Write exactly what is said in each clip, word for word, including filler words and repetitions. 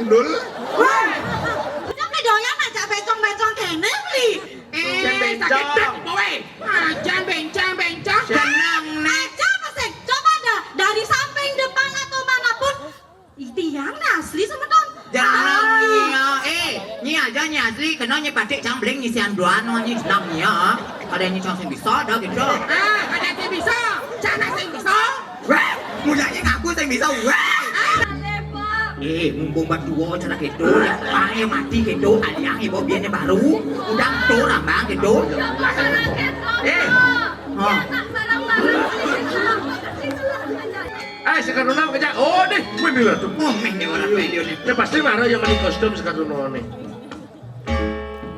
Dul. Wah, udah doyan ajak bencong-bencong kéné, Bli. Eh, sakit dak, kowe. Aja bencong-bencong. Jeneng né. Aja apa sih? Coba dah, dari samping, depan atau manapun. Ih, tiang asli semeton. Jeneng iya. Eh, nyi aja nyi asli, kena nyi patik cambling nyisian duaan, nyi jeneng iya. Ada nyi cang sing bisa dah gitu. Ah, ada sing bisa. Cang sing bisa. Weh, mulanya ngaku sing bisa. Weh. Eh, mumpung berdua cara gitu, ya, pang ya mati gitu, aliang ibu biarnya baru, udah tuh rambang gitu. Eh, oh. Eh, si Karuna kejak. Oh, nih, bener tuh. Oh, meh, dia orang video nih. Ini pasti marah yang main kostum si Karuna nih.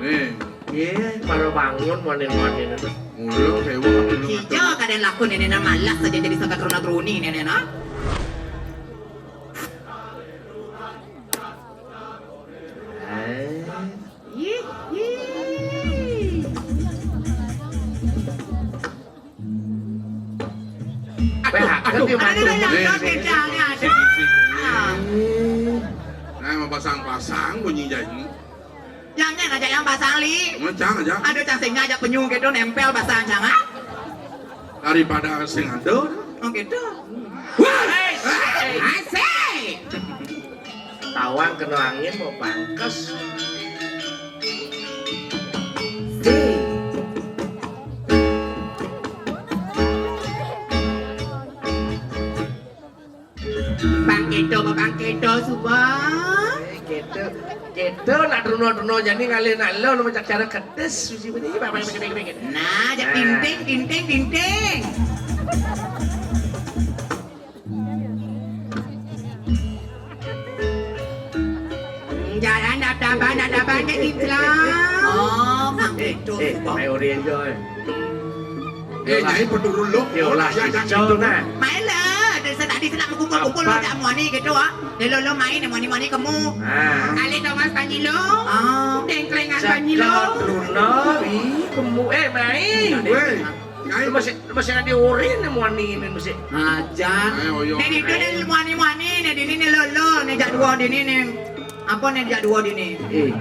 Nih. Iya, baru bangun, wanin-wanin. Mulu, sewa, mulu. Iya, kadang lakon ini nah malas aja jadi si Karuna Kruni ini nah. Eh. Ih, ih. Aduh, aduh, aduh, aduh, aduh, aduh, aduh, aduh. Nah, mau pasang-pasang bunyi janji. Yang nyen aja yang pasang, Li. Mau cang aja. Aduh, cang sing aja penyu gitu nempel pasang jangan. Daripada sing ada. Oh gitu. Wah, asik. Tawang kena angin mau pangkes. Bang Kedo, Bang Kedo, suba. Eh, Kedo, Kedo nak runo-runo jadi ngalih nak lo, lo macam cara kedes, suci bunyi, bang, bang, bang, bang, bang. Nah, jadi tinting, tinting, tinting. Jalan dap-dapan, dap-dapan, dia Islam. Oh, Bang Betul. Eh, eh, Bang. Mai ori enjoy. Eh, nyai penurun lo. Yolah, ya, ya, gitu. Nah. Mai lah, dari tadi sing nak kumpul-kumpul lo tak muani gitu ah. Dia lo, lo main, muani-muani kemu. Ah. Kali Thomas Panjilo. Oh. Dengklengan Panjilo. Cakap Bruno, ih, kemu, eh, mai. Weh. Lu masih, lu masih nganti ori nih muani ini masih. Aja. Ayo, ayo. Nih, itu nih muani-muani nih, dini nih lo, lo, nih jak dua dini nih. Apa nih jak dua dini? Eh,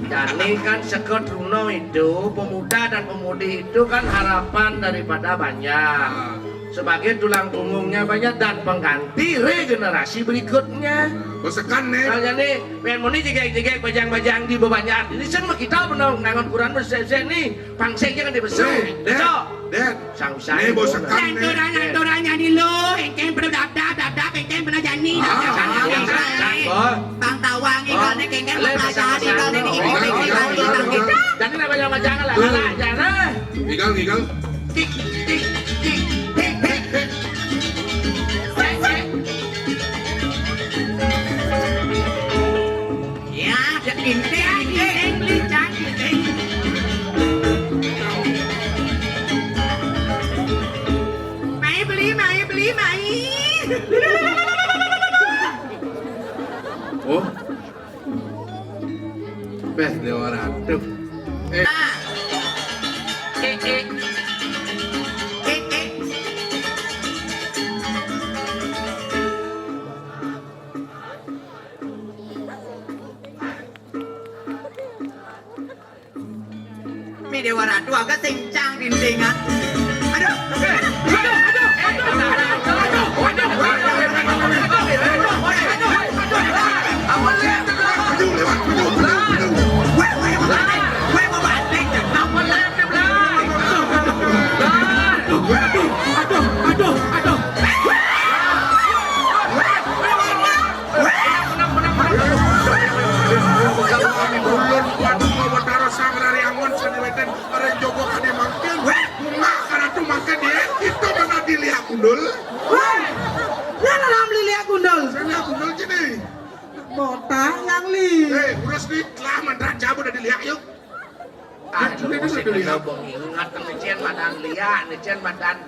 jani kan seket runo itu, pemuda dan pemudi itu kan harapan daripada banjar. Ah. Sebagai tulang punggungnya banjar dan pengganti regenerasi berikutnya. Besekan nih. Nah, jadi, pen muni jegek-jegek bajang-bajang di bebanjar. Ini sen mah kita benang nangan kurang bersek-sek nih. Pangsek jangan dibesar. Weh, Dek, Dek. Sang usah. Nih, bos sekan, nih. Lanturan, lanturan nyanyi lo, engkén pernah dapdap, dapdap, engkén pernah jani, ah, dapdap, dapdap, ah, dapdap. Bang Tawang, oh, kalau nih, engkén pernah jani, kalau nih, ini, ini, ini, ini. Jadi, nak banyak-banyak lah, lah, lah, jangan. Ngigal, ngigal. Tik, tik, tik, tik, tik. Sek, sek. Ya, ada ginting, ginting, beli cang, ginting. Mai beli, mai beli, mai. Oh. Beh, Dewa Ratu. Eh. Ah. Eh, eh. Eh, eh. Mi Dewa Ratu agak sing cang dindingan. Aduh, aduh, aduh, aduh, aduh, aduh, aduh, aduh, aduh, aduh, aduh, aduh, aduh, aduh, lewat, aduh, aduh, aduh. Weh, weh, mau balik, weh, mau balik. Aduh, aduh, aduh, aduh. Ulun Paduka Batara Sang Rariangon saniweten ring jogo kadi mangkin. Weh, bunga karatu mangkin dia. Itu mana dilihat gundul? Weh, ya dalam dilihat gundul. Sana gundul gini. Botak yang li. Eh, urus ni telah mantra jabu dah dilihat yuk. Ah, lu mesti kena bengingat, ni cén madan liak, ni cén madan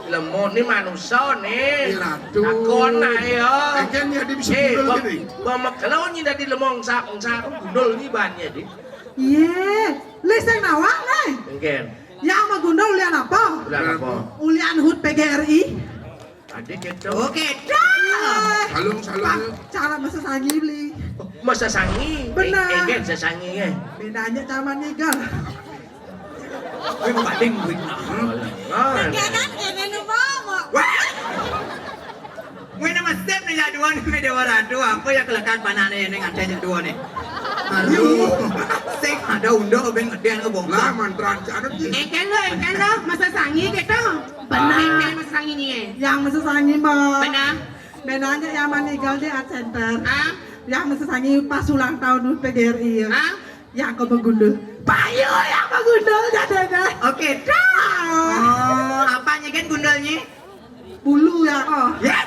lemo, ni manusa, ni. Iya, Ratu. Takon, ayo. Engkén ya, dia bisa gundul gini. Pemekelo ni dadi lemo, ngsak, ngsak, gundul ni bannya, di. Iya, li sing nawang, ni. Engkén. Yang mau gundul ulian apa? Ulian apa? Ulian hut P G R I. Adik gitu. Oh, gitu. Iya. Salung, salung. Pak, cara masa sangi beli. Masesangi. Benar. Eh, eh, kan sesangi, eh. Bedanya sama nigal. Kowe kok paling duit mahal. Enggak kan, kene nu bawa. Wah. Kowe nama step nih ya dua nih, beda warna dua. Apa ya kelekat panane ning ada ya dua nih. Aduh. Sing ada undo ben ngedean ke bongkar. Lah, mantra aja anu ki. Engken lo, engken lo, masesangi gitu. Benar. Engken masesangi nih. Yang masesangi, Mbak. Benar. Bedanya yang manigal di Art Center. Ah? Yang masesangi pas ulang tahun P G R I ya. Ah? Yang kau menggundul. Payu yang menggundul jadinya. Oke, dah. Oh, apa nih kan gundulnya? Bulu ya, oh. Ya?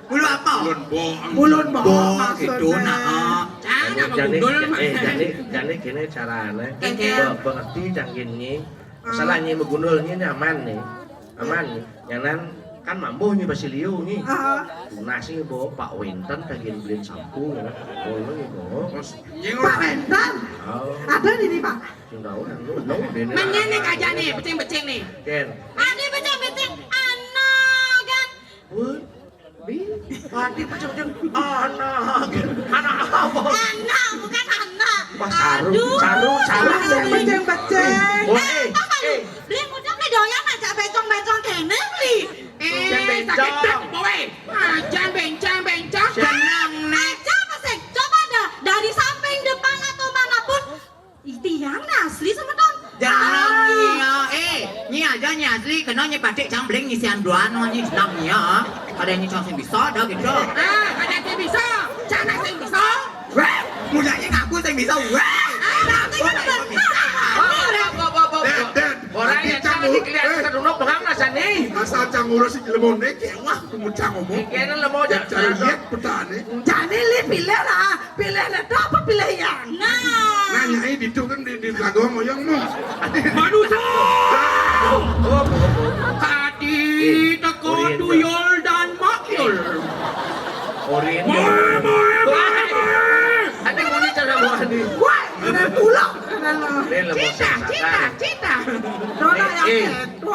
Bulu apa? Bulun boang. Bulun boang. Boang gitu, maksudnya. Nah, oh. Jangan apa jane, gundul, eh, maksudnya. Jane, jane gini carane. Oke. Be-, mengerti jang gini. Masalah nyi megundul nyi nyaman nih. Aman nih. Nyanan kan mambuh nyi Basilio nyi. Ah. Tunas nyi bawa Pak Wenten kagian beliin sampo ya. Boleh nyi bawa. Pak Wenten? Oh. Ada di sini, Pak. Sing tahu kan lu, lu dene. Menya nih kaja nih, becing-becing nih. Ken. Ada becing-becing, anak kan. Wah. Bi, tadi pecah-pecah. Anak. Anak apa? Anak, bukan anak. Wah, saru, aduh, saru, saru. Saru, beceng-beceng. Oh, eh, eh. Beli muda beli doyan aja becong-becong kene, beli. Eh, sakit dah, kowe. Aja bencang-bencang. Senang, Nek. Aja apa sih? Coba dah, dari samping, depan atau manapun, Ih, tiang nih asli semeton. Jangan nyi ya, eh, nyi aja nyi asli, kena nyi patik cang bling ngisian duano nyi senang nyi ya. Ada nyi cang sing bisa dah gitu. Ah, ada sing bisa, cang sing bisa. Weh, mudanya ngaku sing bisa, weh. Ah, nanti kan bener. Ora ya cang lagi kelihatan sedunuk bengang rasane. Asal cang ngurus si lemone, wah, kamu cang ngomong. Kene lemo. Cari lihat petani. Jane li pilih lah. Pilih neto apa pilih yang? Nah. Nah, nyai ditu kan di, di Telago Moyong mu. Manusia. Tadi teko tuyul dan makyul. Orin. Moe, moe, moe, moe. Ada bunyi cara bunyi. Wah, ada pulang. Cita, cita, cita. Dona yang eh,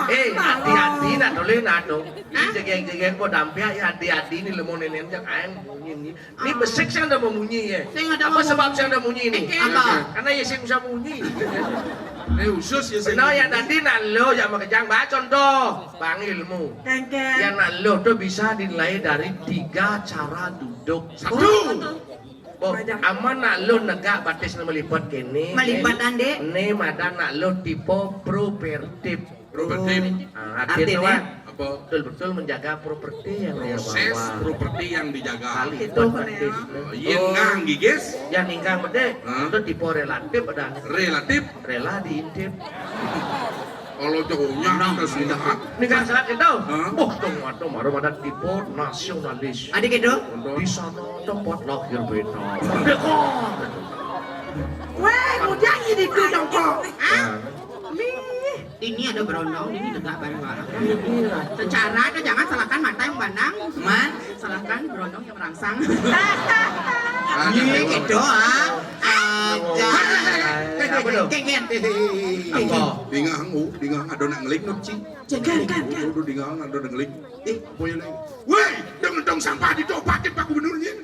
eh, hati-hati nak tulis nak tu. Ini jegeng-jegeng kok dampia ya hati-hati ni lemon ini aja kain bunyi ni. Ini besik sing ada memunyi ya. Sing ada apa sebab sing ada munyi ini? Apa? Karena ya sing bisa munyi. Ini khusus ya sing. Nah, yang tadi nak lo ya makejang baca contoh. Panggilmu. Kengkeng. Yang nak lo tu bisa dinilai dari tiga cara duduk. Satu. Oh, aman nak lo negak batis ni melipat kene. Melipat, Ande. Ni madan nak lo tipe propertif. Properti. Ah, artinya apa? Betul-betul menjaga properti yang dia bawa. Proses properti yang dijaga. Kali itu properti. Oh, iya, ngang gigis. Yang ninggang bedek. Hah? Itu tipe relatif ada. Relatif. Rela diintip. Kalau jauhnya nah, kita sudah. Ini kan saat itu. Hah? Oh, dong, waduh, baru ada tipe nasionalis. Ada gitu? Di sana tempat lahir beta. Dekor. Weh, mudah ini tuh dong kok. Hah? Mih. Ini ada berondong, ini tegak bareng-bareng. Secara ada jangan salahkan mata yang pandang, man, salahkan berondong yang merangsang. Ini gitu ah. Aja. Apa tuh? Kengken. Apa? Dingang, oh, dingang ada nak ngelik nu, Ci. Jangan, kan, kan. Udah dingang ada nak ngelik. Eh, apa ya, Leng? Woi, dong, dong sampah ditopakin Pak Gubernurnya.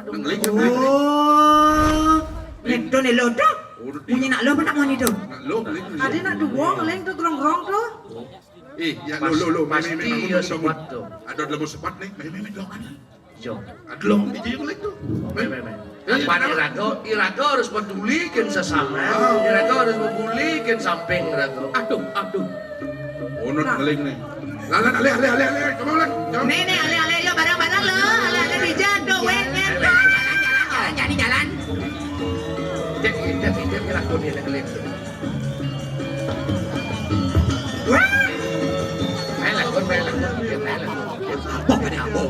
Ngeling, ngeling. Oh, ngedo nih lo tuh. Bunyi nak lo apa nak moni tuh? Nak lo, ngeling. Ada nak dua ngeling tuh gerong-gerong tuh. Eh, ya lo, lo, lo, pasti ya sempat tuh. Ada dalam sempat nih, meh, meh, meh, lo kan. Yo. Ada lo, ini dia ngeling tuh. Meh, meh, meh. Apa iraga? Iraga harus pedulikan sesama. Iraga harus pedulikan samping iraga. Aduh, aduh. Onot ngeling nih. Lalan alih alih alih alih. Coba ulang. Coba. Nih nih alih alih yo bareng-bareng lo. Alih alih di jalan tuh weh. Jalan jalan jalan jalan jadi jalan. Cek indah indah ngelakon dia ngeling. Wah. Melakon melakon melakon. Apa pada apa?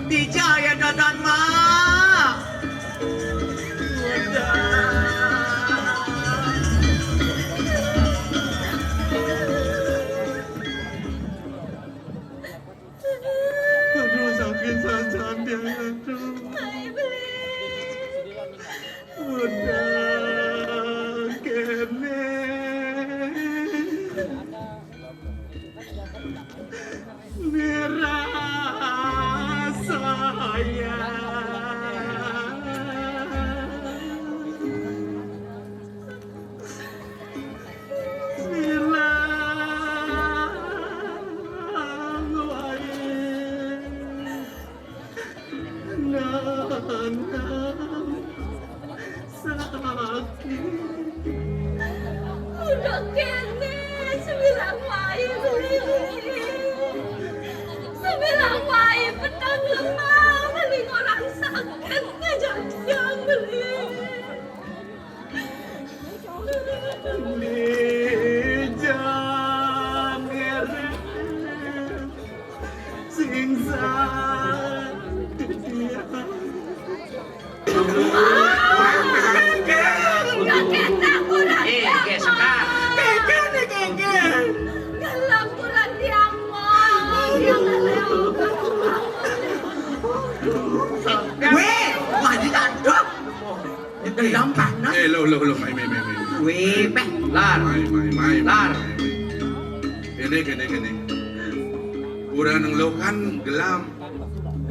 Dija ya dadan mak. Aduh sakit sansan dia aduh. Udah kene. Merah. Gelem panas. Eh, lo, lo, lo, mai, mai, mai, mai. Wéh, béh. Lar. Mai, mai, mai, mai, Lar. Mai, mai. Kéné, kéné, kéné. Urang lo kan gelem.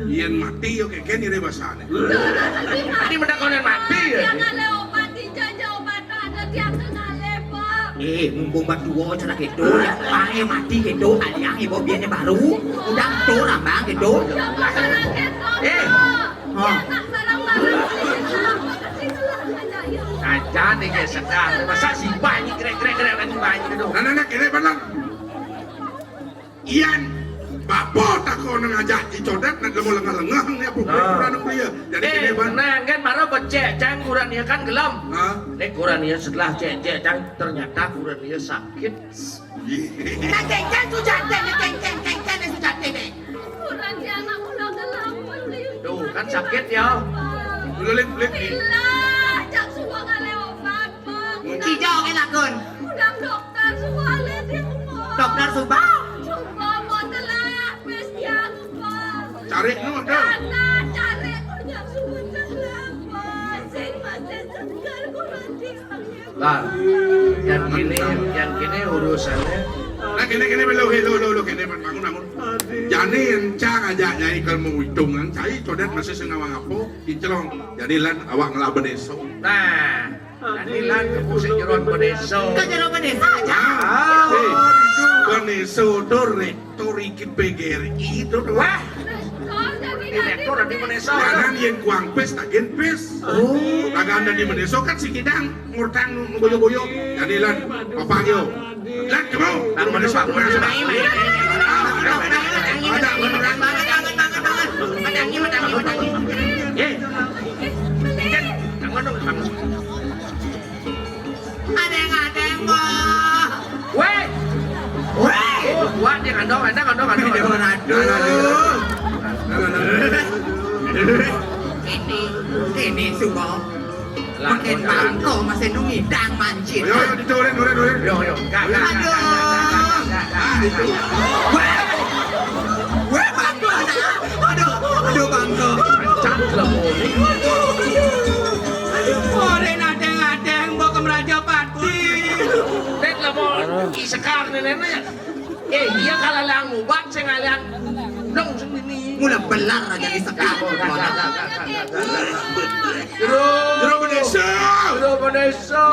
Yén mati yo kénkén iré basané. Tadi mendak konen mati ya. Tiang ngalih obat, tiang ngalih obat, ada tiang ngalih, Pak. Eh, mumpung badua cara gitu, ya, pang ya mati gitu, aliang ibu biarnya baru, udah tuh rambang gitu. Ya, Pak, sarang gitu, Eh. Pak. Oh. Ya, Pak, sarang barang. Aja nih, kayak sedang. Masa si banyak, grek, grek, grek, lagi banyak gitu. Nah, nah, nah, kira benar. Iyan, bapa takon ngajak I Codet, nak lengah-lengah ni apa Ah. Kurang dia. Jadi Eh, kena ban. Nah, kan marah becek cang kurang dia kan gelem. Ha? Nek kurang dia setelah cek-cek cang ternyata kurang dia sakit. Nah, ceng-ceng sujate, nah, ceng-ceng, ceng-ceng, nah, sujate, nek. Kurang dia anak ulah gelem. Tuh, kan sakit ya. Ulah, lek, lek. Ilah, cang semua ngalih obat, Pak. Ijo ke lakon. Udah dokter semua ngalih di rumah. Dokter Subang. Cuma mau telah, pes dia lupa. Cari nu dah. Karena cari punya semua telah, Pak. Sing masih segar kurang dia. Lah, yang kini, yang kini urusannya. Nah, kini, kini, lo, lo, lo, lo, kini, bangun, bangun. Jani yang cang ajak nyai ilmu hitungan, cai Codet masih sing ngawang apa, kinclong. Jadi lan awak ngelah beneso. Nah, jani lan ke pusat jeron beneso. Ke jeron beneso aja. Ah, eh, beneso tu rektor ikit P G R I tu tu. Wah. Direktur di beneso. Jangan yang kuang pes, tagen pes. Oh. Lagan di beneso kan si kidang. Ngurtang nu boyo-boyo. Jani lan, bapak yo. Lan kemau. Bangun, bangun, bangun, bangun, bangun, bangun, bangun, bangun, bangun, bangun, bangun, bangun, bangun, bangun, bangun, bangun. Eh. Bangun dong, bangun. Adeng-adeng, Mbok. Weh. Weh. Oh, wah, dia kandung, kandung, kandung, kandung. Aduh. Ini, ini semua. Makin bangko masih nungi dang mancit. Yo, yo, diturin, turin, turin. Yo, yo. Gak, gak, gak, Aduh. Gak, gak, gak, gak, gak, gak. Weh. Weh, bangko dah. Aduh, aduh, bangko. Cak lah, boleh. Aduh, aduh. Aduh, boleh nadeng-nadeng, bawa ke Meraja Pati. Dek lah, boleh. Isekar nih, nenek. Eh, dia kalau lang ubat, saya ngalian. Dong, sendiri. Mula belar aja di sekolah. Jero. Jero Manésa. Jero Manésa.